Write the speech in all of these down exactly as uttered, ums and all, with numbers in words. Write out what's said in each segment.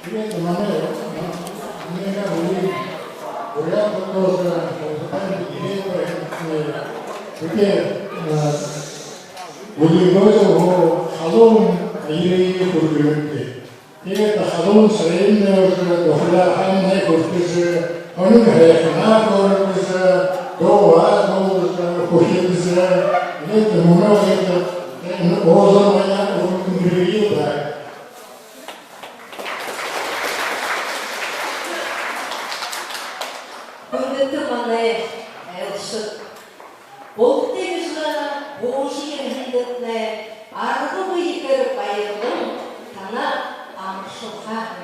Тиигээд манай, манай үеын буряад тоже, э, тиигээд, э, үеын тоже халуун ерэхэ хүргэмтэй. Тиигээд халуун сарынь уже духалааһаамнай хүртэжэ, хонин һайханаа хүртэжэ, дуугаа дуулажа, хүхилжэ, тиигээд мүнөө гээд энэ уулзалгаяа үргэндэргэе даа. Хүндэтэ манай айлшад, булта иигэжэ буужа ерэһэндэтнай аргагүй ехээр баярлан, танаа амаршалхаа.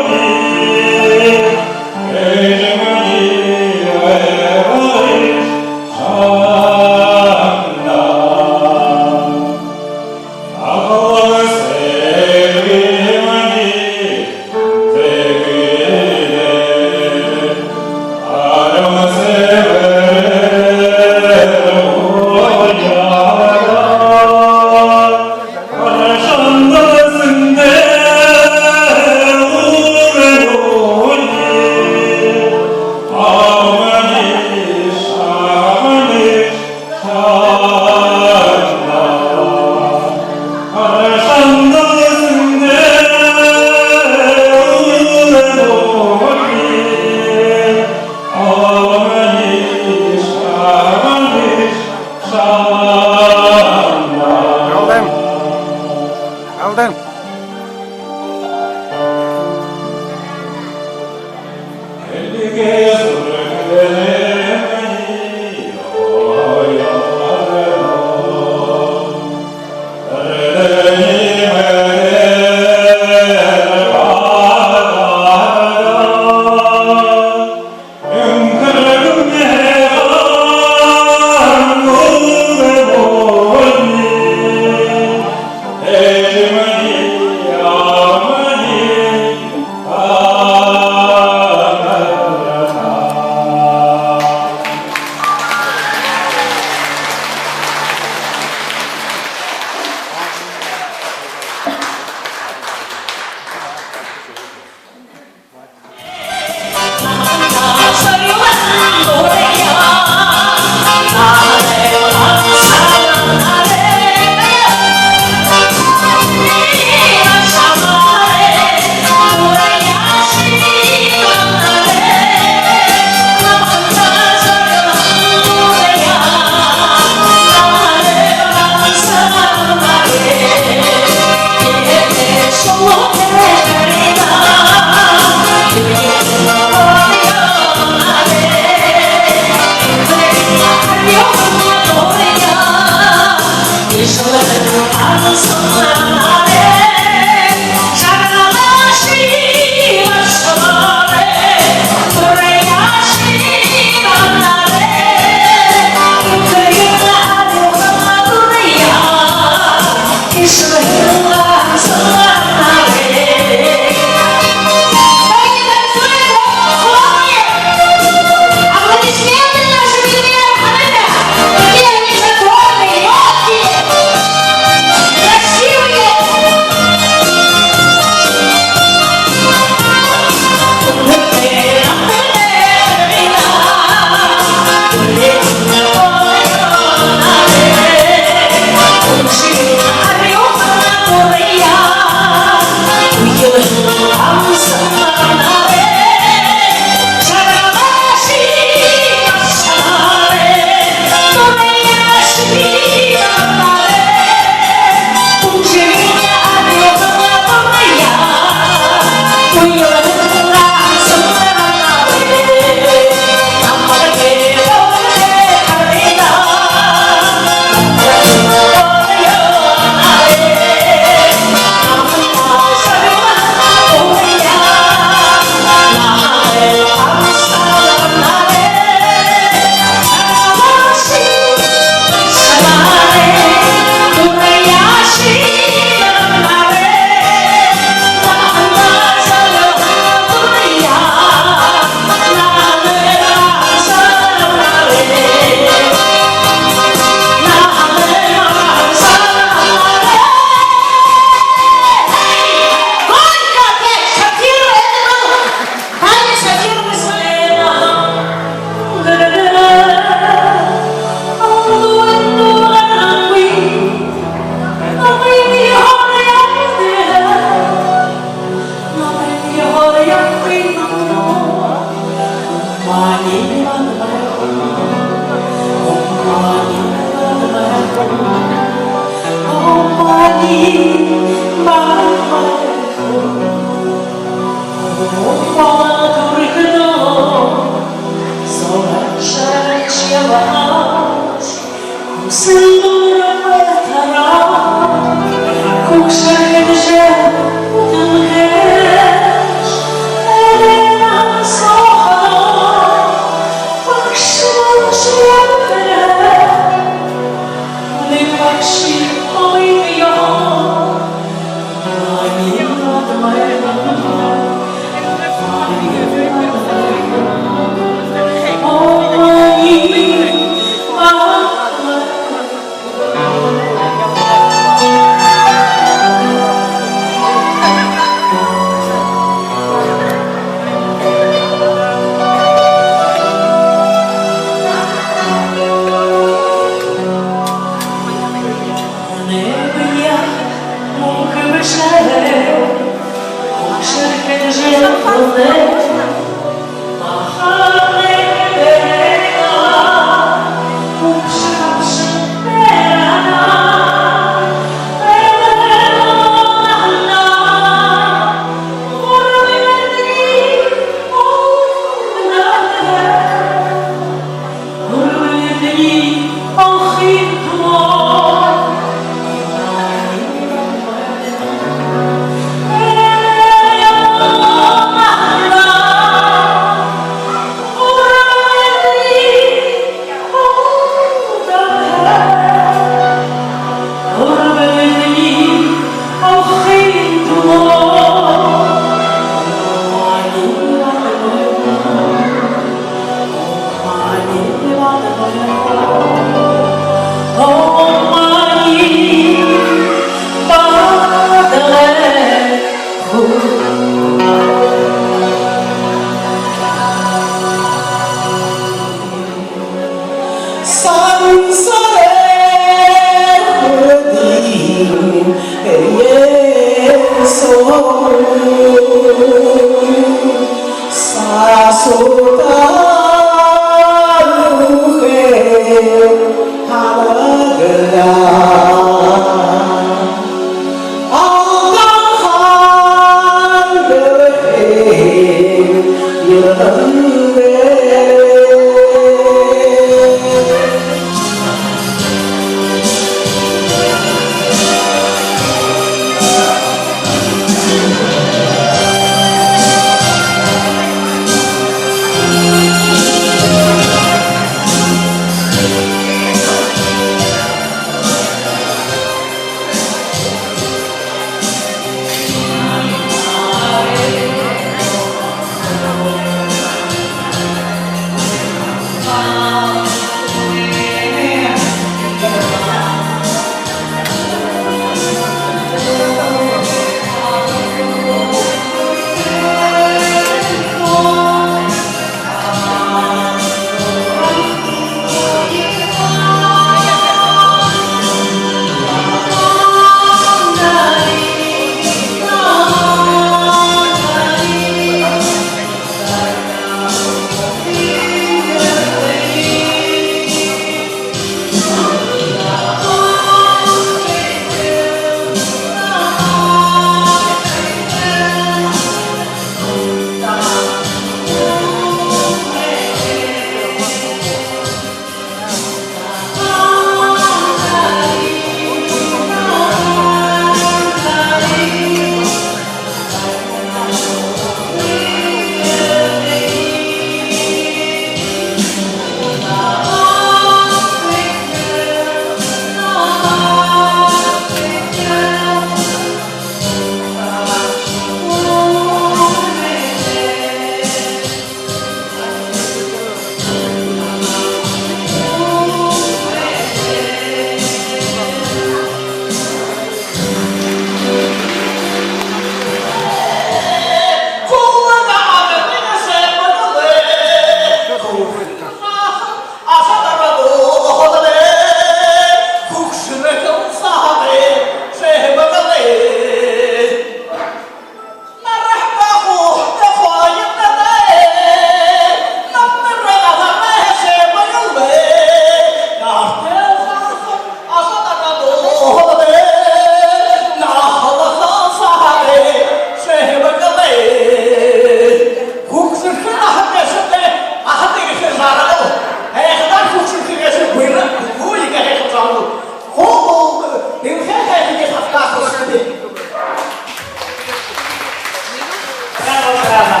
Браво, браво.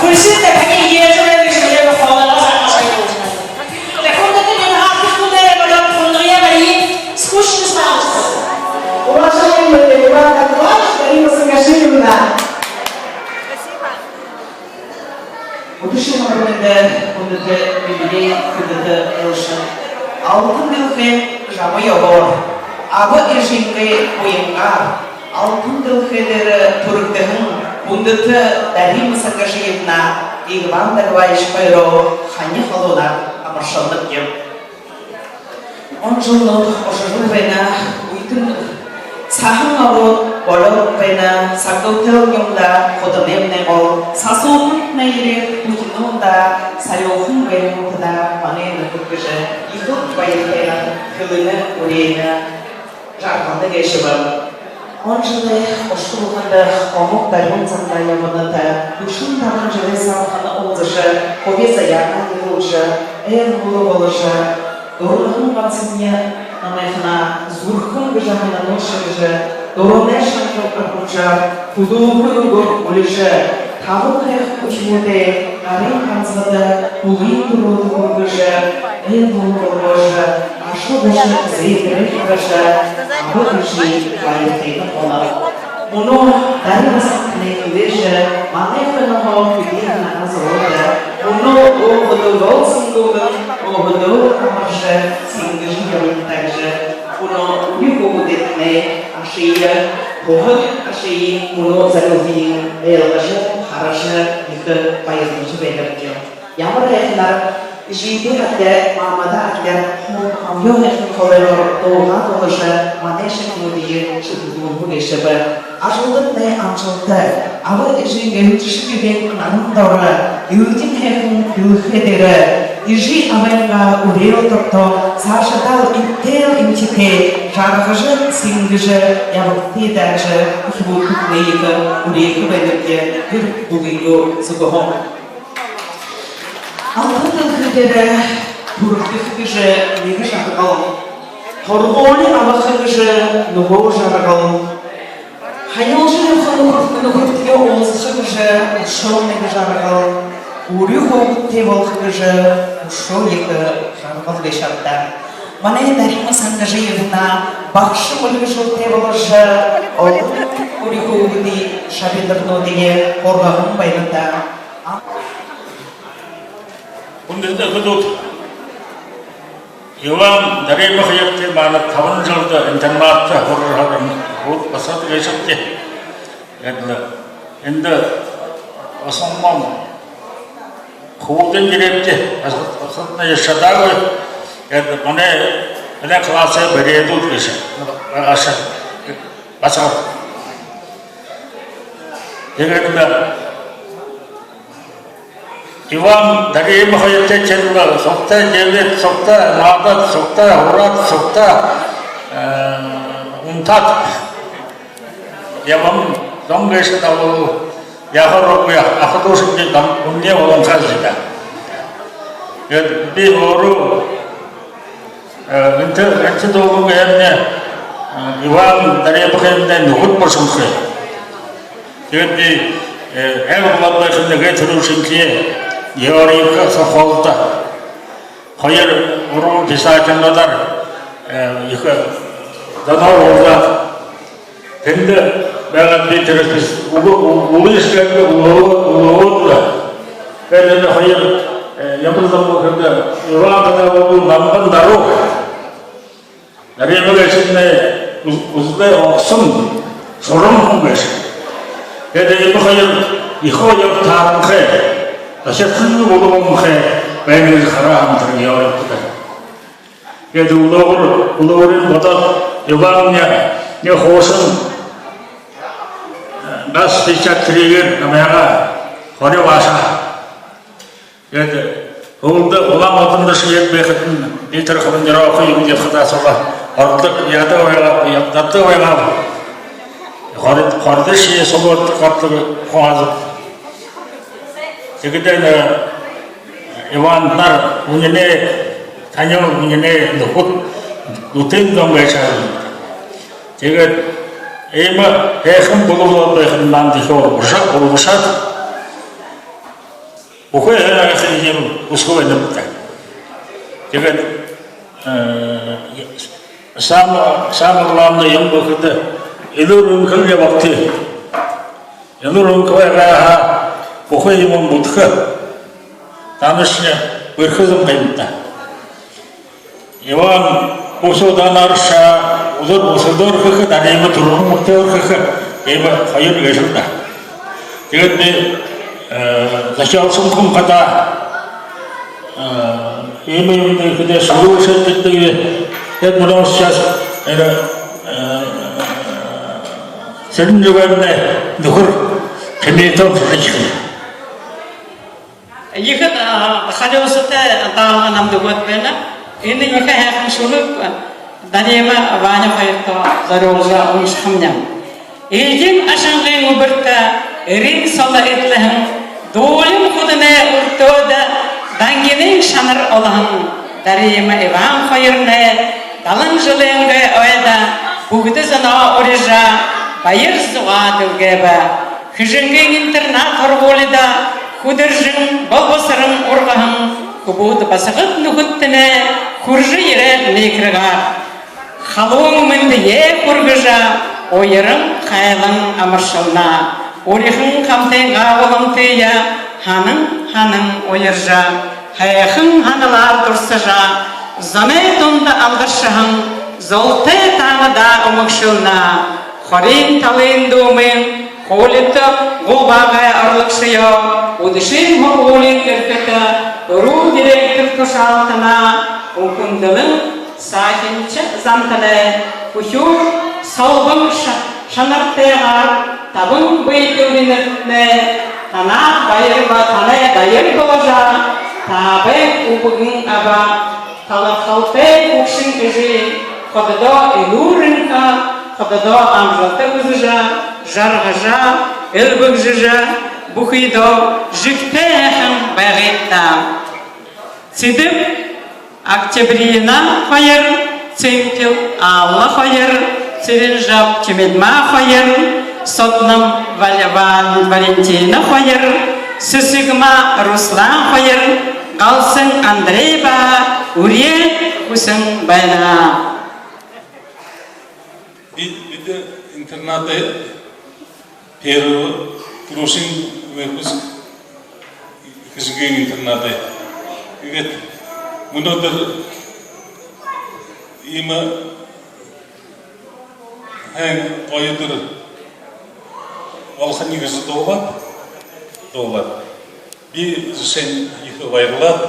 Хүлисыт, тахин ехэ жэлэй жэлэй хоолойгоо саашаа. Тахин даа, тэнэ хаалтын хүнэй болоод хүндые бари, скучно стало. Уважаемый Иван Николаевич, Дарима Сангашиевна. Үдэшын амараганда, хүндэтэ юбилей, хүндэтэ айлшан. Алтан дэлхэйн жама ёһоор, аба эжынгээ буянгаар, алтан дэлхэй дээрэ түрэгдэһэн хүндэтэ Дарима Сангашиевна Иван Николаевич хоёроо хани халуунаар амаршалнабди. Он жэлнүүд ошожол байна, үетэн саһан ороод болоод байна, сагдалтай юм даа, хутанаймнай гол, сасуухамнай ерээд, хүхинүүн даа, сарюухан байна, тада манай нютаг гэжэ ехэл баяртайгаар хэлэнэ, үреэнэ, жаргална гээшэб. Он жэлэй ошохо болондо омог бариһан замдаа ябанат, дүшэн табан жэлэй саабхана уулзажа, хуби заяагаа ниилүүлжэ, эр бүлэ боложо, дураһан ганса намайханаа зүрхэн гэжэ һананууд шэнжэ, дуранай шангал арбанжа, хүдөөхэн үгөөр үлэжэ, табан һайхан үхибүүдээ гарын ганзагада бүлын түрүүндэ хүргэжэ, эр бүлэ болгожо, аша гуша зээнэрээ хаража, аба эжын баяртайгаар болоо. Мүнөө Дарима сагтнай хүлеэжэ, манай хойноһоо хэдэн наһа зураада. Мүнөө өөһэдөө болоһон дүүнэрээ өөһэдөө амаржа, сэнгэжэ ябана даа гэжэ. Мүнөө үри хүүгэдтнай ашые, хуһан ашые мүнөө зорюулһыень ойлгожо, хаража, ехэ баярлажа байнабди. Ямар һайханаар, эжыдээ адли, мамадаа адли, хомхомьёо һайхан хоолойгоор дуугаа туулажа, манай шэнги үеые шүтэлүүлбэ гээшэб. Ажалдамнай амжалта, аба эжын эрмэлзэшэ гэгээн наран доро, элдин һайхан дэлхэй дээрэ эжы абынгаа үреэл дуртаа саашадаа эбтээл эмхитэй жаргажа, сэнгэжэ ябагты даа гэжэ үхибүүд хүндэ ехэ үреэхэ байнабди. Тэрэ бүгэдөө зүгһөө Алба дэлхэй дээрэ түрэхэ гэжэ нэгэ жаргал, һургуули абаха гэжэ нүгөө жаргал, һаялжа ябаха нүхэр-, нүхэртэеэ уулзаха гэжэ үшөө нэгэ жаргал, үри хүүгэдтэй болохо гэжэ үшөө ехэ жаргал гээшэ ааб даа. Манай Дарима Сангажиевна багша мэргэжэлтэй боложо, олон үри хүүгэдые, шабинарнуудые һургаһан байна даа. Хүндэтэ үхибүүд, Иван Дарима хоёртой манай табан жэлдэ интернатта һуража һураһан хүбүүд басагад гээшэбди. Эндэ, эндэ основном хүбүүдынь ерэбэбди, басагад, басагадынь ерэ шадаагүй. Эндэ манай, манай классай бэреэдүүд гээшэ, ааша басагад. Тиигээд лэ Иван Дарима хоёртой тэрэ сугтаа дээдээд, сугтаа наадаад, сугтаа һураад, сугтаа, э, унтаад ябаһан зон гээшэ даа. Яахаар үгы, аха дүүшэдни дам-, үнэн болонхой гээшэ даа. Тиигээд би өөрөө Э, энтэ, энтэ дуулан гээбэб, э, Иван Даримахай нүхэд болоһон ха. Тиигээд би, э, һайн болоод байхадамни, гээ түрүүшынхиеэ Георгиевка совхоздо хоёр-гурбан писательнүүдээр, э, ехэ, э, зоноо уулзаад, тэндэ байгаад би тэрэ бэшэ, үлэ-, үлэ-, үлэшэдэ үлөө-, үлөөд лэ. Тиигээд энэ хоёр, э, ямар зон бэ гэхэдэ, Иван Гатаевай намхан даруу. Дарима гээшэмнай үз-, үзэгдээ огсом, шуран хүн гээшэ. Тиигээд энэ хоёр ехэ хоёр тааранхай, даширхан бүлгэмхэй байна гэжэ хараа һэм тэрэ Георгиевкада. Тиигээд үлөөгүүр, үлөөгүүрынь бодоод, Иван, нэ, нэ хуушан, э, газ пятьдесят три-гээр намайгаа хорёо баашаа. Тиигээд һүүлдэ Улаан-Үдэдэ шэгээд байхадань, би тэрэ командировка юумэ ябахадаа сула ордог, яадаг байгаа, ябадаг байгаа. Хори-, хоридо шэнги сула ордог, ордог хүн ааб. Тиихэдэнь, э, Иваннар үнинэй, танил үнинэй нүхэд, дүтын зон гээшэ. Тиигээд иимэ һайхан бүлэг болоод байхадань, намда ехэ ургажа-, ургажаад, бүхы һайхан юм үсэжэ байна даа. Тиигээд, э, сам-, самое главное юм бэ гэхэдэ, элүүр энхэ ябагты. Элүүр энхэ байгаа һаа, бүхы юумэн бүтэхэ. Танаршни бэрхэ зон юм даа. Иван, бусад удаанаар ша, үдэр бусадаар хэхэ, Дарима түргэн үгтэйгээр хэхэ, иимэ хоёр гээшэл даа. Тиигээд би, э, зохёолшо хүн хадаа, э, иимэ юумэ гэхэдэ, шүлэг бэшээд байдаг би, тиигээд мүнөө сейчас, э, э, Сэрэн-Зүгээрнай нүхэр Хамитов шүлэг хэхэ. Ехэ, а, халюусатай даалга намда үгөөд байна. Энэ ехэ һайхан шүлэг Дарима, Ваня хоёртоо зорюулжа уншахамни. Эдин ашангын үбэртэ эрын соло эдлэһэн, дуулим хүдэнэй үртөөдэ дангинын шанар олоһон Дарима Иван хоёрнай далан жэлэйнгээ ойдо бүгэдэ зоноо урижа, баяр зугаа дэлгээбэ. Хэжэнгын интернат һургуулида хүдэржэн, болбосорон ургаһан хүбүүд, басагад нүхэдтэмнай хүрэжэ ерээд, микрогаар халуун мэндые хүргэжэ, уяран, хайлан амаршална. Урихан хамтын габаламтые һанан, һанан уяржа, һайхан һаналаар дурсажа, зоной дунда алдаршаһан золтой таанадаа үмэгшэлнэ. Хориин талын дүүмын хуулита гулбаагай орлогшоёо, үдэшын һургуулиин эрхэтэ түрүү директор тушаалтана. Үхэндэлэн саашанхи зантанай хүхюур солбон шат Шанартайгаар табан бэетэй үбгэнэртнай танаа баяр ба танай даяар боложо, таабай үбгэн аба. Талархалтай хүгшэн эжы, хододоо элүүр энхэ, хододоо амжалта үзэжэ, жаргажа, элбэгжэжэ, бүхыдөө жэгтэй һайн байгыт даа. Сэдэб Октябрина хоёр, Цыпин Алла хоёр, Цыренжап Чимидма хоёр, Содном Вал-, Ван-, Валентина хоёр, Сэсэгма Руслан хоёр, Галсан Андрей ба үреэл хүсэн байна. Би, бидэ интернатын первый, түрүүшын выпуск, Хэжэнгын интернатын. Тиигээд мүнөөдэр иимэ һайн гоё үдэр болохонь гэжэ дуулаад, дуулаад. Би жэшээнь ехэ баярлаад,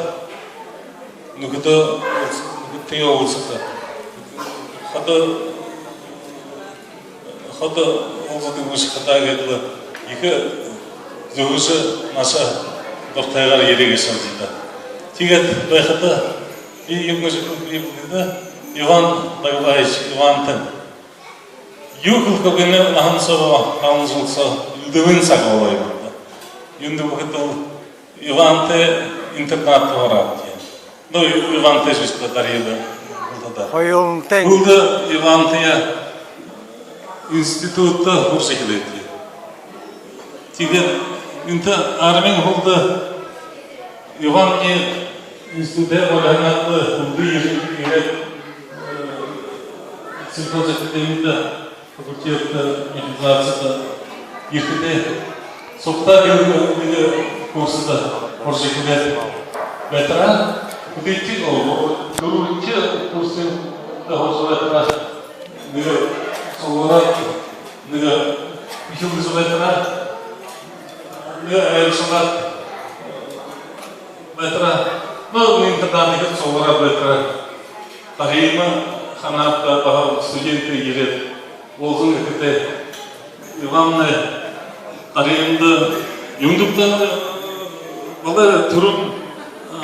нүхэдөө, нүхэдтэеэ уулзахада, ходо, ходо уулзадаг бэшэ хадаа гээд лэ, ехэ зүбшэ наша дуртайгаар ерээ гээшэ даа. Тиигээд байхада би юун гэжэ хэлэхэб даа, Иван Дагбаевич, Ивантань юу хэлэхэб, энэ наһан соо, табан жэл соо элдэбын саг болоо юм даа. Юундэб гэхэдэ, Ивантай интернатта орооб даа. Ну, Ивантай жэшээ Дарьяда. Хоюулантай. Һүүлдэ Ивантайе институтта һуража эхилээбди. Тиигээд энтэ армиин һүүлдэ Иван институтаа болоһон һаань, һүүлдэ ерээд, э, сельхозакадемида, факультетта механизацида ерэхэдээ, сугтаа нэгэ, нэгэ курсда һуража эхилээд байтараа, хүдэлжэ, оо, дүрбэдэхи курсда һуража байтараа, нэгэ суглараад, нэгэ бэшэл хэжэ байтараа, нэгэ айлшалаад байтараа, ну, интернатта ерэжэ суглараад байтараа, Дарима Ханатовна баһа студентнай ерээд, уулзан гэхэдээ, Иванна Даримада: «Юундэб даа, балай түрүүн, а,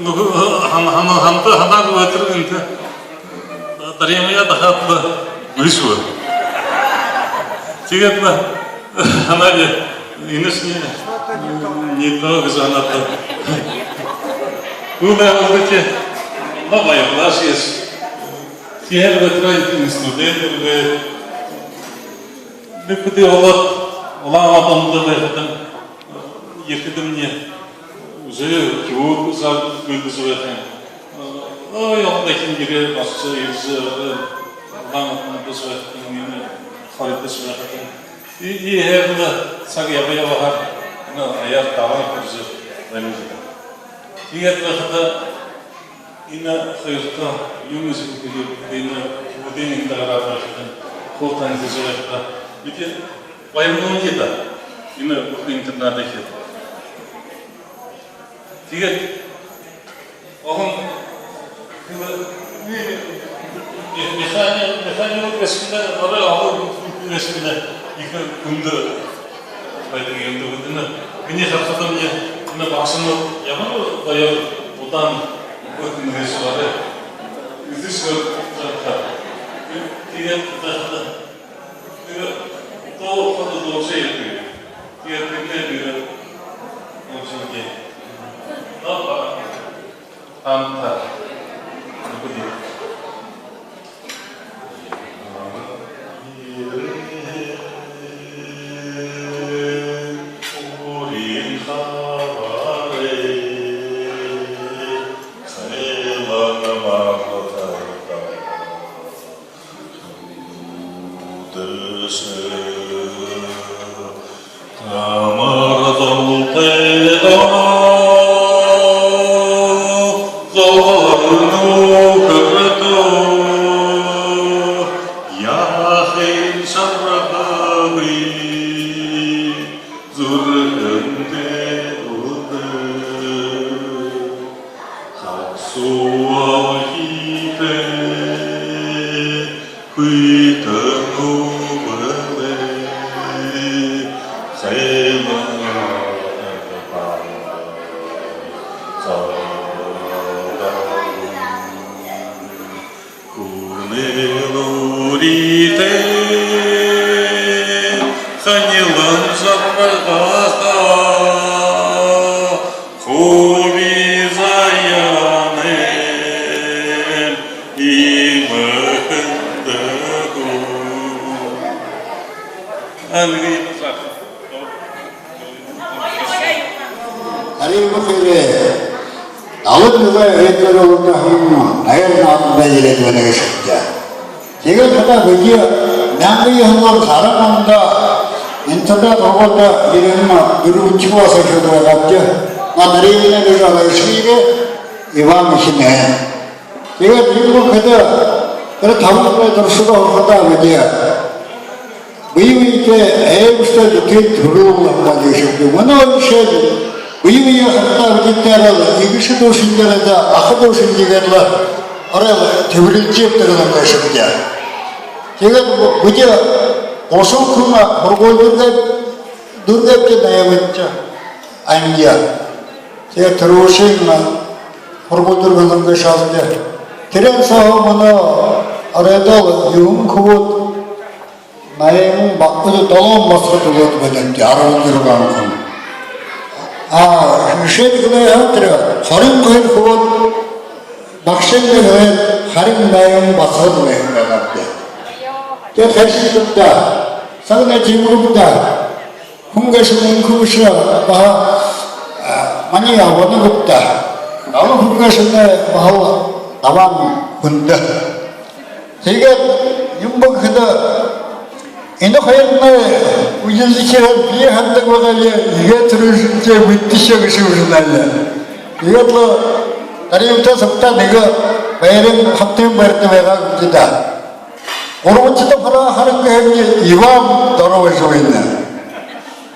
нүгөө һан-, һан-, һанда һанаагүй байтараа, энтэ Даримаяа дахаад лэ бэшэбэ». Тиигээд лэ һанаа би, энэшни не то гэжэ һанаад лэ. Һүүлдэ уулзаад, ну, баярлаа шье. Тиигээд лэ байтараа студент болоод, нэгэ хэды болоод, Улаан-Үдэдэ байхадам, ерэхэдэмни уже тюрьмада бэлдэжэ байхадам, ой, олон дахин ерээ, баһа ерэжэ, Улаан-Үдэдэ байхадам, иимэ хоридожо байхадам. И, и һайн лэ саг ябаа ябахаар, ну, аяар дабаа хүрэжэ байна. Тиигээд лэ хадаа энэ хоёрто юун гэжэ хэлэхэб, энэ үбгэдэй эндэ гараад байхадам, хуу танилсажа байхадаа, бидэ баярланабди даа, энэ бүхы интернатые. Тиигээд олон хэлэ-, механи-, механик гээшэмнай, орой олон гээшэмнай ехэ хүндэ байдаг юм даа. Энэ минии харахадамни, энэ багшанар ямар гоё удаан үгөөд нэгэшье барай. Эзэшье харахада. Тиигээд байхада, нэгэ дуу ходо дуулажа ерээ. Тиигээд тэрэнээ нэгэ дуулажа ерээ. Наа, ба. Хамта. Нүхэдөө. Үдэшэ. Амар золтой доо, золгор нүхэр дөө, яахын шарабагүй зүрхэнтэй үдэр. Хагсуу хитэн хүйтэн Ханилан жаргалха, хуби заяанай имэхэндэгүү. Англи. Арай бүхэли далан жэлэй эдбэр урдаһан найр наадандаа ерээд байна гээшэ даа. Тиигээд хадаа бидэ мянга юһэн зуун арбан ондо энэ танда торгоодо ерэһэн дүрбэнхи класс ошоод байгаабди. Манай Даримын гэжэ Алайшиевай Иван эхэнэр. Тиигээд юун гэхэдэ, тэрэ табан жэлэй туршада һурахадаа бидэ бэе бэетэй аймшагтай дүтын түрүүлэл хамгаалжа ябаабди. Мүнөө жэшээнь бэе бэеэ харахадаа бидэ тэрэл иигэжэ дүүшэн дээрэ даа, аха дүүшэн дээрэ лэ орой тэбэрилжэ ябадаг юм гээшэбди. Тиигээд бидэ гушан хүн һургуули дүүргээ-, дүүргээбди, найманшье ангиа. Тиигээд түрүүшын һургуули дүүргэһэн гээшэ аабза даа. Тэрээн сооһоо мүнөө оройдоол юһэн хүбүүд, найман ба-, үгы, долоон басагад үлөөд байнабди, арбан дүрбэн хүн. А, жэшээнь хэлэхэдэ, тэрэ хорин хоёр хүбүүд багшын нэгэ, харин найман басагад байһан байгаабди. Тиигээд хайшан юм даа, сагнай тиимэ юм даа. Хүн гээшэ мүнхэ бэшэ, баһа, а, манай абанай гүб даа. Залуу хүн гээшэмнай баһал дабаан хүндэ. Тиигээд юун бэ гэхэдэ, энэ хоёрнай үеэлдэжэ ерээд, би хандаг байгаа лэ, иигээд түрүүшынхиеэ мэдэшэб гэжэ үгы даа лэ. Тиигээд лэ Дариматай сугтаа нэгэ байрын, хамтын байрада байгаа гүбди даа. Гурбадахида хараа, харан гэхэдэ, Иван доро байжа байна.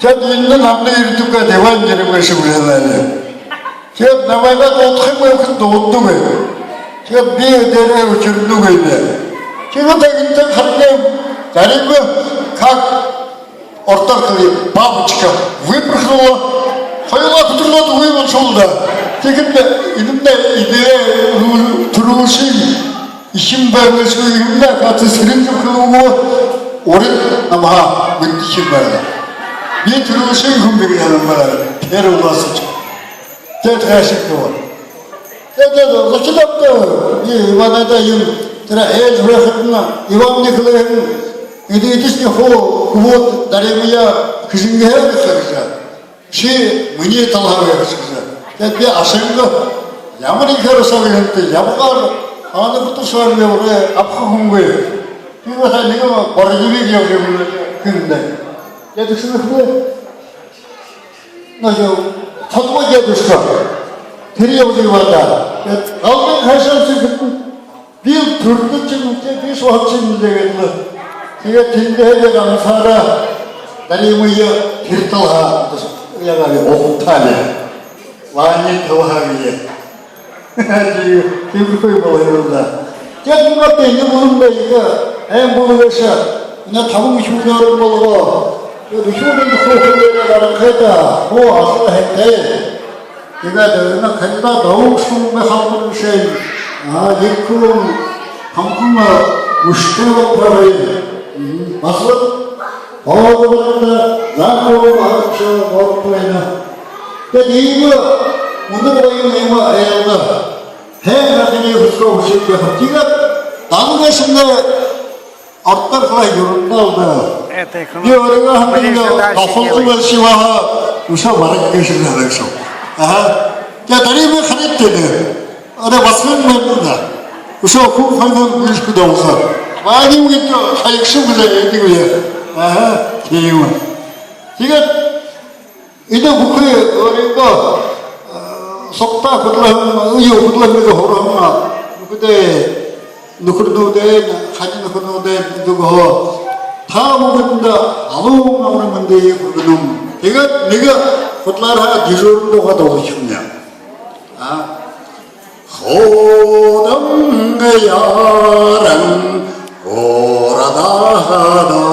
Тиигээд энэ намда ерэдэг гээд, Иван ерээ гээшэ бэлэй лэ. Тиигээд намайгаа дуудахын байхада дууддаг. Тиигээд би дээрээ үдэрнэ гээ. Тиигээд энэ тээ харахадам, Дарима как ородоор хэлэе, бабочка выпорхнула. Хоюулаа хүтэрөөд үгы болошоо лэ даа. Тиихэдэ энэмнай эдеэ түрүүшын эхин байнаш гү, энэмнай хатан сэрэн зүб хэлэнгүү, урид намһаа мэдэжэ байна. Би түрүүшын хүн бии һэн юм байна. Тэрэ улаасажа. Тиигээд хайшан гэбэл, тиигээд зохид абтаа, би Иванада юм, тэрэ ээлжэ байхадань, Иван Николаевич, эдэ эдэшни хуу, хуу Даримые хэжэнгэһээр гэжэ. Ши минии талаһаа байха гэжэ. Тиигээд би ашанга, ямар ехээр саг юм даа, ябагаар, хаана бүтэр шоорой урай абаха хүнгүй. Би баһа нэгэ бородовик ябажа юм, хүн даа. Тиигээд шэнэхэн, ну, юу, тодмо дедушка. Тэрэ ябажа байгаа. Тиигээд галбай хайшааб ши гэхэдэнь, би түрдөө шэнги, би шуһан шэнги гээд лэ. Тиигээд тэндэһээ гансаараа Даримые тэрэ талаһаа, яагаа, ухтаа лэ. Ванин талаһаа гээ. Тиимэрхүү болоо юм даа. Тиигээд мүнөө энэ бүлэм даа, ехэ һайн бүлэ гээшэ. Энэ табан үхибүүн орон болгоо. Тиигээд үхибүүн хүхэ хүлеэрээ гаранхай даа. Хуу асар һайтай. Тиигээд энэ ханада доогшон бэ халбар бэшэ. А, ехэ хүн, хамхан, а, үстэй болтогой. Мм, баһал. Хоолой баранда, заахаа баһа шоо орохо байна. Тиигээд иимэ үнэр баян иимэ айлда хэн хахиниие хүсэхэ, хүсэхэ байха. Тиигээд далан гээшэмнай ородоор хэлэхэ, юрэнтэй лэ даа. Би өөрыгөө һанахада, тохолжо байшаба һаа, үшөө бараг гээшэ һанаа гээшэб. Аха. Тиигээд Даримые харыт даа. Арай басаган байна даа. Үшөө хүн хойноһоонь бэшэ гү даа, үхэ. Ванин гээд хаягша бэзэ, эдэ бэзэ. Аха, тиимэ. Тиигээд эдэ бүхы өөрынгөө, э, сугтаа хүдэлһэн, юу, хүдэлһэн, һураһан нүхэдөө, нүхэрнүүдээ, хани нүхэрнүүдээ дүгөө. Та бүгэдэндэ халуун амар мэндые хүргэнэм. Тиигээд нэгэ хүдэлөөрөө дежурнай дуугаа дуулахам даа. А? Хуудан яаран урдахада,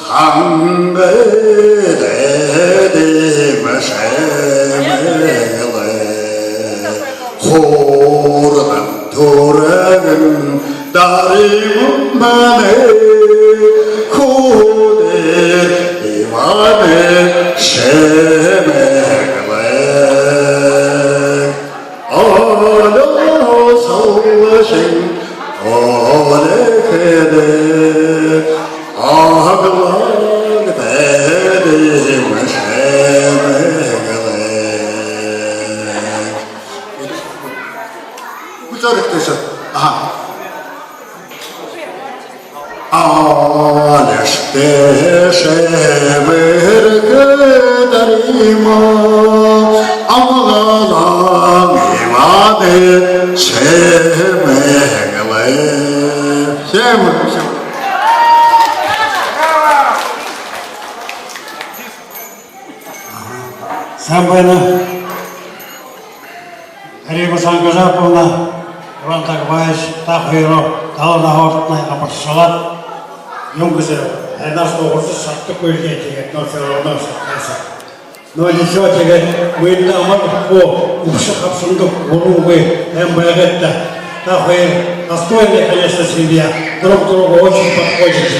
хангай дээдэ мэ шэмэглээ. Хурдан түргэн Даримын Шэмэглээ. Олоосолшон олоходы аглаг дээдэм шэмэглээ. Гүзэрэгтэйшэ. Аха. Алиштай шэбэрхэ дарима амгалан иваны шэмэглээ. Шэмэг, шэмэг. Сайн байна. Дарима Сангажаповна, Иван Тагбаевич, та хоёроо далан наһатнай амаршалаад, юун гэжэ, һайнаар һургуулида шададаггүй гээ, тиигээд нөө всё равно шадаһан. Но ничего, тиигээд мүнөө амар хуу үбшэ хабшанда гүрэнгүй һайн байгаад та. Та хоёр достойная, конечно, семья. Друг другу очень подходите.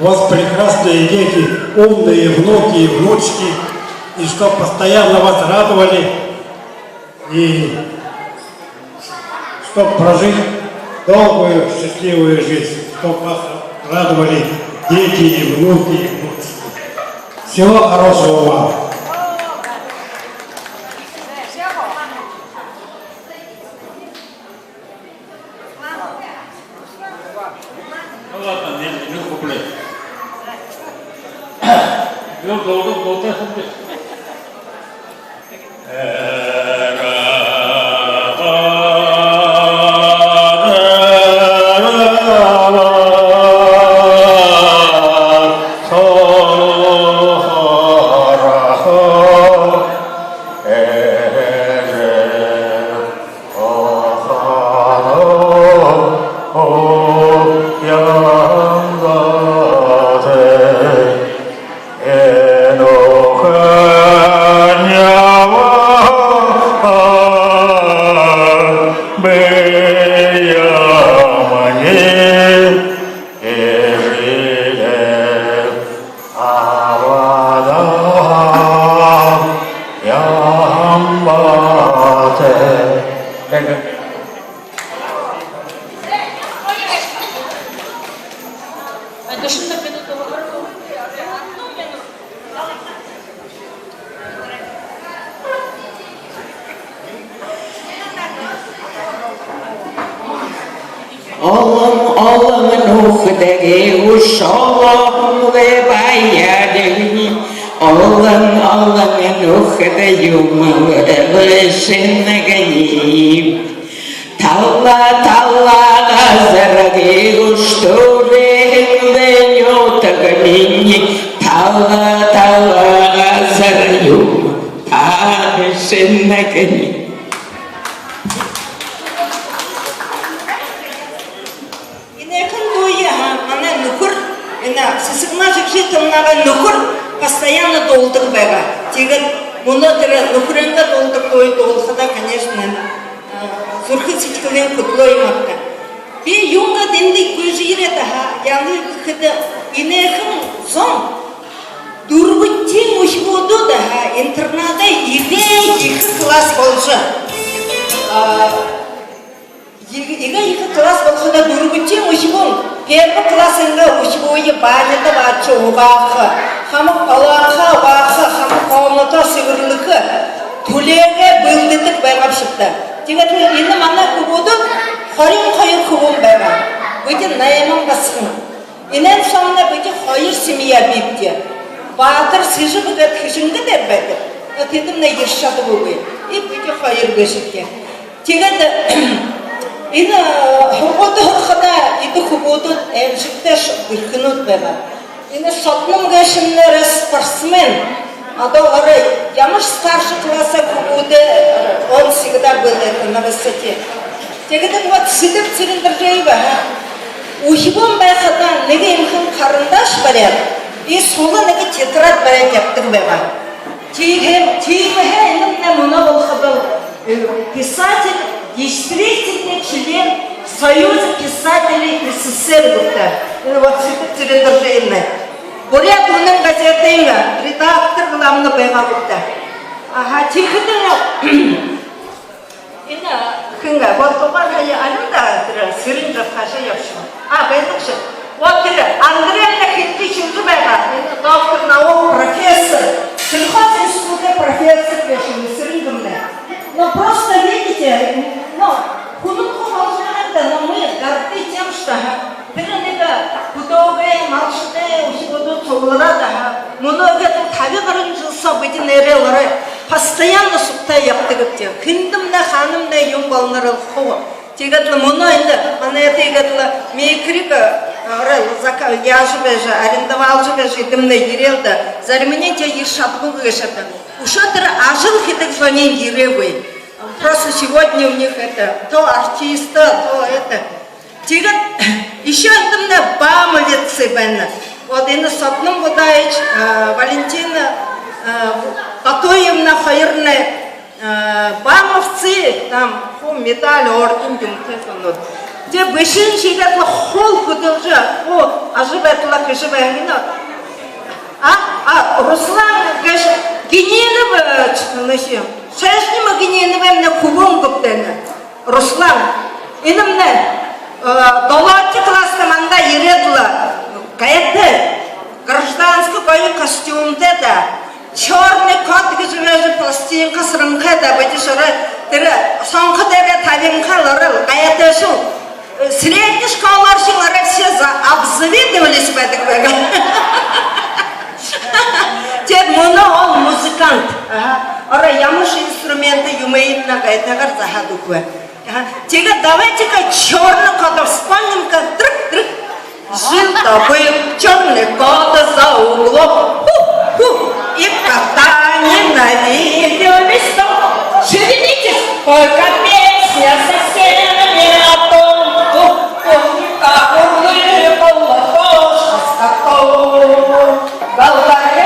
У вас прекрасные дети, умные внуки и внучки. И чтоб постоянно вас радовали. И чтоб прожить долгую, счастливую жизнь, чтоб вас радовали дети и внуки, и внучки. Всего хорошего вам. Ну ладно, не, не куплю. Ну, долго, долго. Олон олон нүхэдэй үшөө олон лэ баярни. Олон олон нүхэд юм лэ шэнэ гэнэ. Тала тала газарни, үстэрэй лэ нютаг минии. Тала тала газар юм, та шэнэ гэнэ. Энэхэн дууе, аха, манай нүхэр, энэ Сэсэгма Жигжитовнагай нүхэр постоянно дуулдаг байгаа. Тиигээд мүнөө тэрэ нүхэрэйнгээ дуулдаг дууе дуулахада, конечно, а, зүрхэ сэдьхэлынь хүдэлөө юм ааб даа. Би юундэ эндэ гүйжэ ерээд, аха, яагаад гэхэдэ, энэхэн зон дүрбэдэхи үхибүүд, аха, интернадай эгээ ехэ класс болжо, а, эгээ, эгээ ехэ класс болоходо, дүрбэдэхи үхибүүн первый класс иигээд үхибүүе баняда абаашажа угааха, хамаг олоорхоо угааха, хамаг комнатаа сэбэрлэхэ, түлеэгээ бэлдэдэг байгаа бшуу даа. Тиигээд энэ манай хүбүүд хорин хоёр хүбүүн байгаа. Бидэ найман басаган. Энээн соомнай бидэ хоёр семья бии бди. Баатар Сэжэб гээд Хэжэнгэдэ байдаг. Но тэдэмнай ерэжэ шадабагүй. И бидэ хоёр бэшэ бди. Тиигээд энэ, э, һургуулида һурахада, эдэ хүбүүд аймшагтай ш-, бэрхэнүүд байгаа. Энэ Содном гээшэмнай спортсмен. Одоо орой ямаршье старший классай хүбүүдээ, э, он всегда был это на высоте. Тиигээд вот Сэдэб Цырендоржиевна, аха, үхибүүн байхадаа нэгэ эмхэн карандаш баряад, и сула нэгэ тетрадь баряад ябадаг байгаа. Тиимэ-, тиимэһээ энэмнай мүнөө болоходо, э, писатель, действительный член Союза писателей СССР гүб даа. Энэ вот Сэдэб Цырендоржиевна. Буряад үнэн газетын редактор главный байгаа гүб даа. Аха, тиихэдэнь энэ хэн бэ? Вот тухай хаяа, алин даа, тэрэ Сэрэнжаб хаашаа ябашоо. А, байдаг ши. Вот тэрэ Андреевна Хинтичева байгаа. Энэ доктор наук, профессор. Сельхозинститутын профессор бэшэ, Сэрэнжабнай. Но просто, видите, но хүнүүд хуу болжо байгаа даа, но мы горды тем, что, ага, тэрэ нэгэ хүдөөгэй, малшадай үхибүүдые суглараад, ага, мүнөө иигээд лэ табин гаран жэл соо бидэ нээрээ лэ орой постоянно сугтаа ябадаг гээбди. Хэндэмнай, хаанамнай юун болоноор лэ хуу. Тиигээд лэ мүнөө эндэ манай тиигээд лэ микрик, а, орой лэ зака-, яажа байжа, арендовалжа байжа, эдэмнай ерээ лэ даа. Заримань тиигээд ерэ шадагүйб гээшэ даа. Үшөө тэрэ ажал хэдэг зониинь ерээгүй. Просто сегодня у них это, то артисты, то это. Тиигээд ещё эндэмнай бамовец байна. Вот энэ Содном Будаевич, э, Валентина, э, Батуевна хоёрнай, э, бамовцы, там, хуу медаль, орден юумэтэй зонууд. Тиигээд бэшэһэн шэнги лэ хуу хүдэлжэ, хуу ажабайдалаа хэжэ байна. А, а, Руслан гээшэ, Гининов, э, ч-, значит, Шайшнима Гининов, эмнэ хүбүүн гүб даа энэ. Руслан, энэмнай, э, долоодохи класста манда ерээд лэ, гайтай, гражданский гоё костюмтэй даа, черный кот гэжэ байжа, пластинка асаранхай даа, бидэ шорой тэрэ сонхо дээрээ табинхай лэ орой, гайтай шуу. Э, средний школаар шэнги орой все за-, обзавидовались байдаг байгаа. Тиигээд мүнөө ол музыкант. Аха. Орой ямаршье инструмент юумыень гайтайгаар заһаад үгэхэ. Аха. Тиигээд давайте-ка черный кота вспомним-ка. Трык, трык. Жил-то был черный кот за углом. Ху-ху. И кота ненавидел весь дом. Шевелитесь, только песня совсем не о том. Ху-ху. Как улыбка лапошка с котом. Говорят,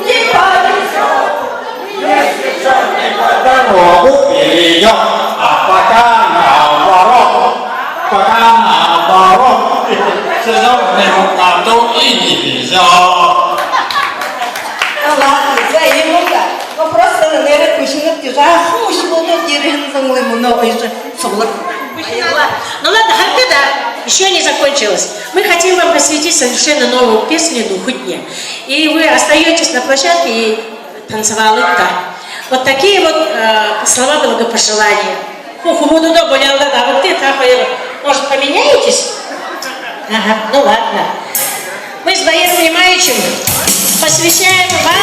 не повезёт, если чёрный кот дорогу перейдёт. А пока наоборот, пока наоборот, чёрному коту и не везёт. Ну ладно, за ему-то. Ну просто, наверное, кучинут тяжа, хуже будут, деревензанглы много уже суглар. Ну ладно, харгы даа, ещё не закончилось. Мы хотим вам посвятить совершенно новую песню «Нюхыт». И вы остаётесь на площадке и танцевалыт даа. Вот такие вот, э, слова благопожелания. Ху-, хубудудо болялда, да, вот это, может, поменяетесь? Ага, ну ладно. Мы с Баиром Имаевичем посвящаем вам.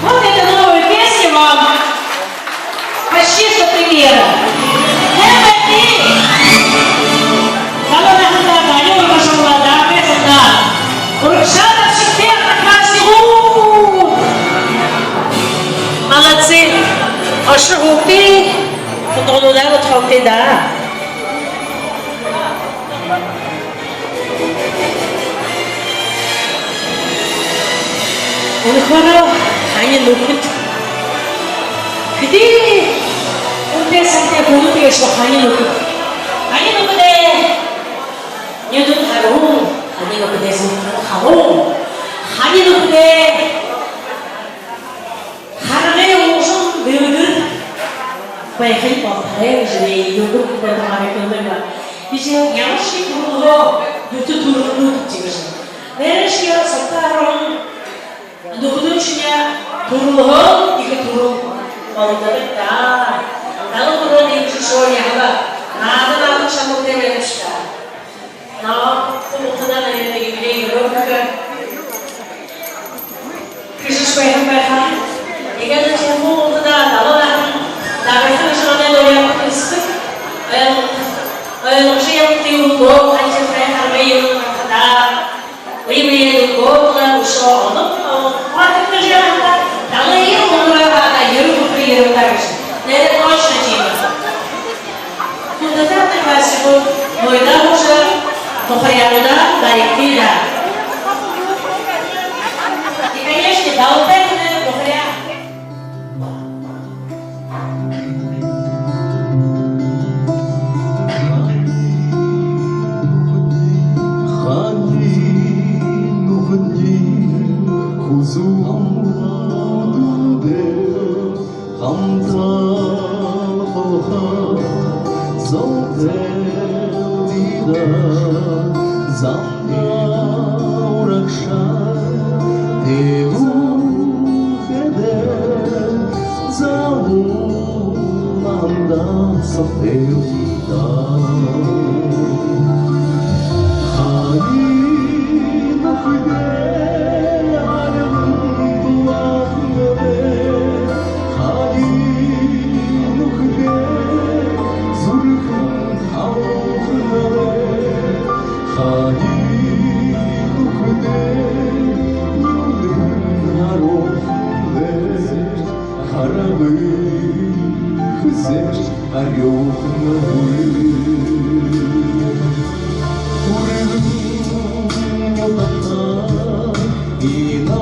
Вот это новая песня вам. Почти что премьера. Эй, Вадим! Далан наһандаа, далан урагшаа, далан байсандаа. Урагшаа, тапшигты, одноклассник. Молодцы. Ошохогты. Хутагануудаа бодохогты даа. Үнэхөөрөө, хани нүхэд. Хэды үнэтэй сантай хүнүүд гээшэб хани нүхэд. Хани нүхэдэй нюдэн харюун, хани нүхэдэй зүрхэн халуун, хани нүхэдэй харгы уужам дэлгэр байхань болтогой гэжэ юугээ хэлэхэ гээд байгаа юм бэ. Тиигэжэ ямаршье түрэлхы дүтэ түрэлнүүд тиигэжэ. Дээрэшье сагтаа орон нүхэдынь шэнэ түрэлхы ехэ түрэл болодог даа. Далан түрэл иигэжэ шоу ябаа. Наада, наада шамтай байна шта. Но, хуу бултадаа, наверное, юбилей ерээ гэхэ. Хэжэ шье байһан байха. Иигээд лэ ши хуу бултадаа, далан наһан, дабаһан ажалай дурьяаб хэлсэдэг. Ой, ой, ошожо ябагты, үнгөө, ханшье хай харгы юумэн гарахадаа. Үе үеэр үнгөө, тулаа үшөө олон, олон. Хатар хэжэ ябахадаа, далан ерэ үнгөө, хатар ерэ үнгөө, ерэ үнгөө гэжэ. Нээрээ точно тиимэ. Хүндэтэ одноклассникууд, мойдоо уже духаряануудаа баригты даа. И, конечно, далантай хүнэй духаряа. Хани нүхэдынь хүзүүн дүүтэй хамталхаха золтой даа. Зандаа урагшаа тэлүүхэдэ, залуу наһандаа сохтойгты даа. Хани нүхэдэй альган дулаахан лэ, хани нүхэдэй зүрхэн халуухан лэ, хани нүхэдэй нюдэн харюухан лэ, харгы хэзээш арюухан лэ. Түргэн нютагтаа, энэ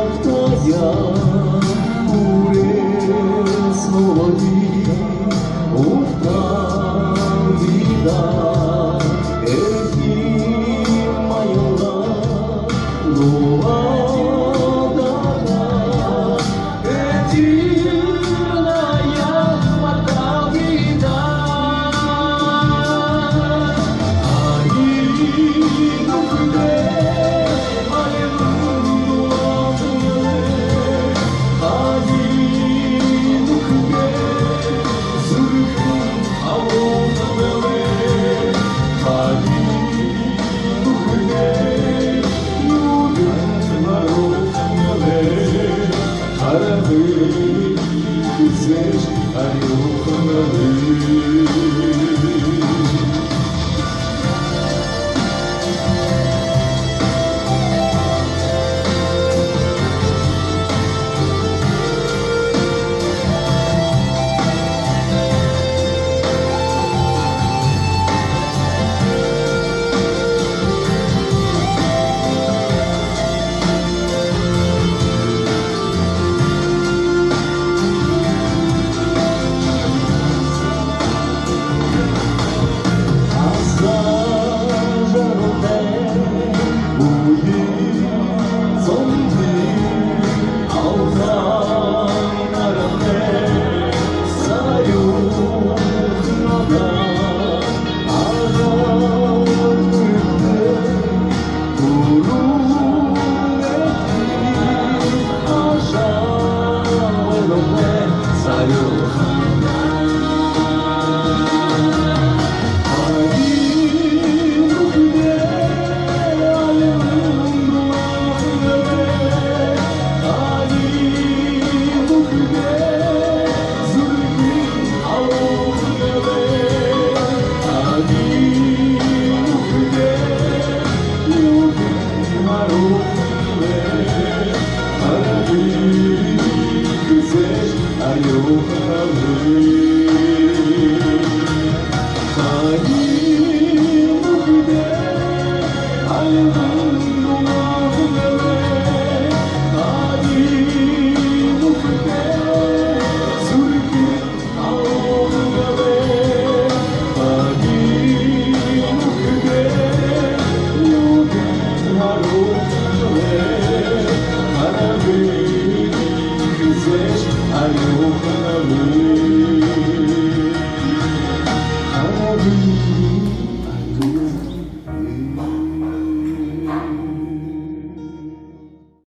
агтаяа, үреэс нугалые угтагты даа. Эрхим аялга нугаладаа.